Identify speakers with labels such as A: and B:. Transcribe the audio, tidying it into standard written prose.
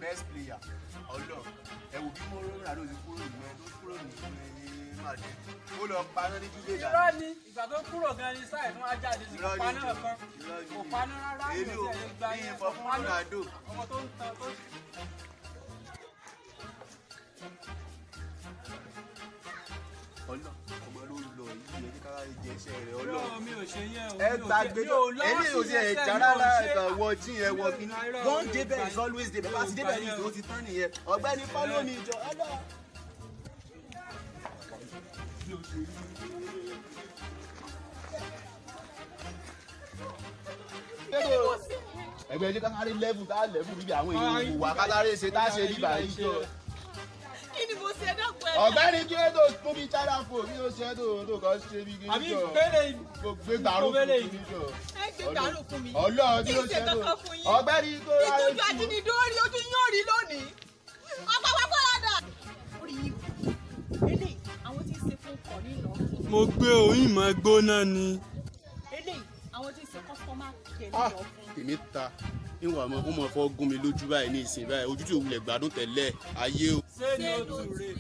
A: Best player ọlọ. Ẹ wò bí mo Ronaldo ti kúrò ní ẹ tó kúrò ní Madrid, ó lọ paná ní Juve dànù.
B: Irọ́ ni, ìgbà tó kúrò gan ni sáì tó wá jáde sí, kò
A: Irọ́ ni
B: paná
A: jọ,
B: kan,
A: irọ́ ni.
B: Kò paná rárá.
A: Èmi
B: Mi ò
A: ò
B: tiẹ̀ lè gba
A: ní
B: yẹn,
A: ìfọ̀
B: kò
A: fún
B: paná.
A: Ronaldo.
B: Ọmọ tó ń tan tó.
A: Ọlọ, ọmọ ló lọ yìí, ẹ ní kára jẹ iṣẹ́ rẹ̀ ọlọ.
B: Irọ́, mi ò ṣe yẹn o.
A: Ẹ gbàgbé
B: Mi ò lọ́wọ́
A: èmi ò
B: sí
A: tiẹ̀
B: ẹsẹ̀,
A: já
B: mi ò
A: rárá
B: ṣe.
A: ẹ̀kan wọ jí ẹ wọ kíní.
B: Irọ́,
A: Don
B: mi ò
A: débẹ̀
B: gbà
A: is always débẹ̀. Bá ti
B: mi ò
A: débẹ̀
B: gbà
A: ní
B: yẹn
A: ìṣòro
B: o.
A: ti tán nìyẹn. Ọ̀gbẹ́ni, follow me jọ ọlọ. Ẹgbẹ́ ẹjẹ́ kásáré level tá level bíbi àwọn èèyàn wò wá, kásáré ṣe tá ṣe bíbà yìí jọ.
C: Kí ni mo ṣe? Dọ́gbọ̀n ẹ̀.
A: Ọ̀gbẹ́ni, kí ló tó fún mi China phone? Kí ló ṣe tó kàn ṣe bí kí
B: Àbí
A: jọ?
B: pélé.
A: Kò gbé gbàrú fún
B: Pélé.
A: mi jọ.
C: Ẹ gbé gbàrú fún mi.
A: Ọlọ́run, kí ló
C: Kí n
A: ṣe
C: ṣe
A: tó?
C: kankan fún yín.
A: Ọ̀gbẹ́ni tó
C: Ìtọ́jú ajínigbé orí ojú yóò rí lónìí. Ọ̀pọ̀ wá fọ́ládà. Orí yìí eléyìí, àwọn tí ń ṣe fún kọ̀ nínú.
B: Mo gbé oyin mọ́ gbóná ni.
C: Eléyìí, àwọn tí ń ṣe customer care
A: Ah,
C: nínú fún.
A: Tèmi ta níwọ̀n àmọ́ ó mọ̀ fọ́ gún mi lójú báyìí ní ìsìn báyìí, ojú tí òwúlẹ̀ gbádùn tẹ́lẹ̀ ayé o.
B: Ṣé ni o tù rè?